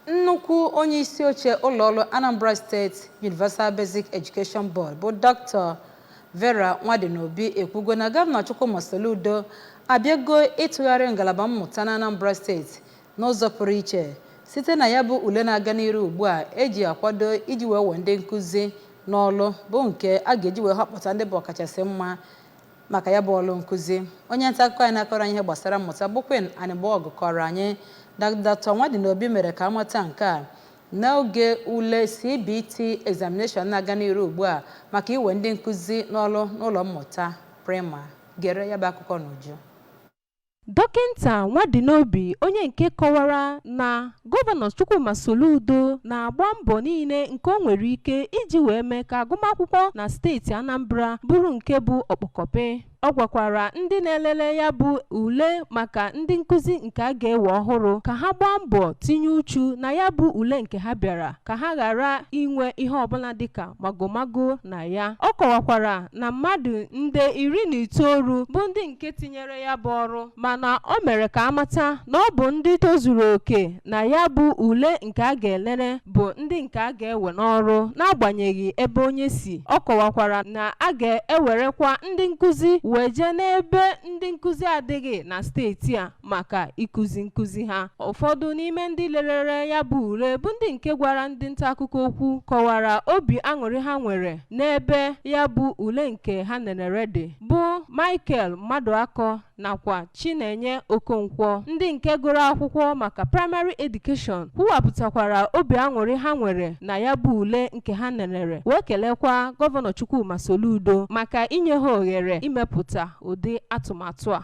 Nnukwu onye isi oche ụlọọrụ Anambra State Universal Basic Education Board bụ Dr. Vera Nwadinobi ekwugo na Gọvanọ Chukwuma Soludo abịago ịtụgharị ngalaba mmụta na Anambra Steeti n'ụzọ pụrụ iche site na ya bụ ule na-aga n'iru ugbu a eji akwado iji wee wee ndị nkụzi n'ọlụ, bụ nke a ga-eji wee họpụta ndị bụ ọkachasị mma maka ya bụ ọlụ nkụzi. Onye nta akụkọ anyị na-akọrọ anyị ihe gbasara mmụta bụ Queen Anigbogu kọrọ anyị na Dr. Nwadinobi mere ka amata nke a n'oge ule CBT examination na-aga n'iru ugbu a maka iwe ndị nkụzi n'ọlụ n'ụlọ mmụta prima. Gere ya bụ akụkọ n'uju. Dọkịnta Nwadinobi, onye nke kọwara na Gọvanọ Chukwuma Soludo na-agba mbọ niile nke o nwere ike iji wee mee ka agụmakwụkwọ na steeti Anambra bụrụ nke bụ ọkpọkọpị. Ọ gwakwara ndị na-elele ya bụ ule maka ndị nkụzi nke a ga-ewe ọhụrụ ka ha gbaa mbọ tinye uchu na ya bụ ule nke ha bịara, ka ha ghara inwe ihe ọbụla dịka magomago na ya. Ọ kọwakwara na mmadụ 19,000 bụ ndị nke tinyere ya bụ ọrụ, mana o mere ka amata na ọ bụ ndị tozuru oke na ya bụ ule nke a ga-elele bụ ndị nke a ga-ewe n'ọrụ, n'agbanyeghị ebe onye si. Ọ kọwakwara na a ga-ewerekwa ndị nkụzi wee jee n'ebe ndị nkụzi adịghị na steeti a maka ịkụzi nkụzi ha. Ụfọdụ n'ime ndị lelere ya bụ ule, bụ ndị nke gwara ndị nta akụkọ okwu, kọwara obi aṅụrị ha nwere n'ebe ya bụ ule nke ha nenere dị, bụ Michael Maduako nakwa Chinenye Okonkwo. Ndị nke gụrụ akwụkwọ maka Primary Education kwuwapụtakwara obi aṅụrị ha nwere na ya bụ ule nke ha nenere, wee kelekwa Gọvanọ Chukwuma Soludo maka inye ha ohere imepụta ụdị atụmatụ a.